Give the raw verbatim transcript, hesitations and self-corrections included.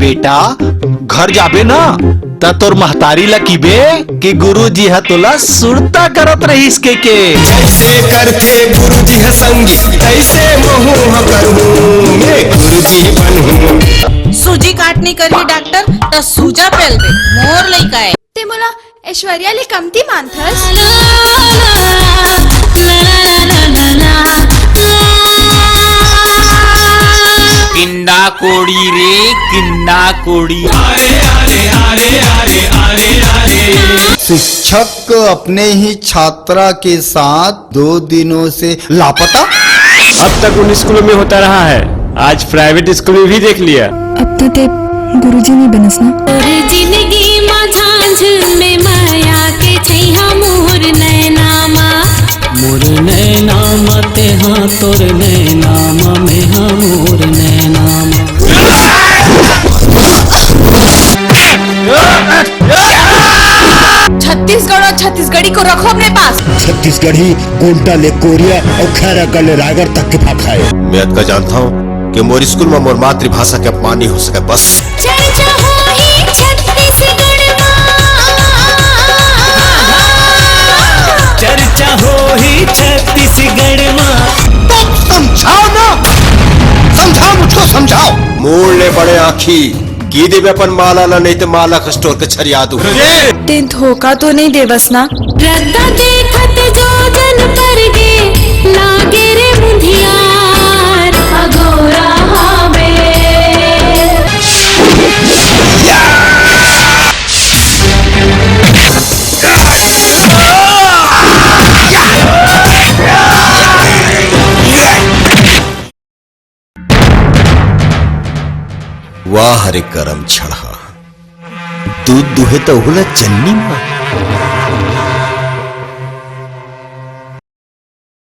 बेटा, घर जाबे ना, त तोर महतारी ला किबे कि गुरुजी ह तोला सुरता करत रहिस के के। जैसे करथे गुरुजी ह संगी, तैसे महूं ह करहूं, मैं गुरुजी बनहूं। सूजी काट नहीं करही डॉक्टर, त सूजा पेल दे, मोर लइका ए। ते मोला ऐश्वर्या ले कमती मानथस? किंडा कोड़ी रे, किंडा कोड़ी। शिक्षक अपने ही छात्रा के साथ दो दिनों से लापता। अब तक उन स्कूलों में होता रहा है, आज प्राइवेट स्कूल में भी देख लिया। अब तो ते गुरुजी नहीं बनस ना। तोर जिंदगी मा झांझुन में माया के छैहा मोर नैना मा। मोर नैना मा तेहा तोर नैना मा, मेहा मोर नैना मा। छत्तीसगढ़ और छत्तीसगढ़ी को रखो अपने पास। छत्तीसगढ़ी गोंडा ले कोरिया और खैरागढ़ ले रायगढ़ तक के भाखा है। मैं अतका जानता हूँ कि मोर स्कूल में मोर मातृभाषा के अपमान नहीं हो सके। बस। चर्चा होही छत्तीसगढ़ मा। चर्चा होही छत्तीसगढ़ मा। तो समझाओ ना, समझाओ, मुझको समझाओ। मोर ले बड़े आँखी, गी देबे अपन माला ला, नहीं तो माला का स्टोर के छरिया दू। तें धोखा तो नहीं देवस ना? रद्दा देखत जो जन पर गे, लागे रे मुंधियार, अघोरा हावे। वाह रे करम छड़हा, दूध दुहे त ओहू ला चन्नी मा।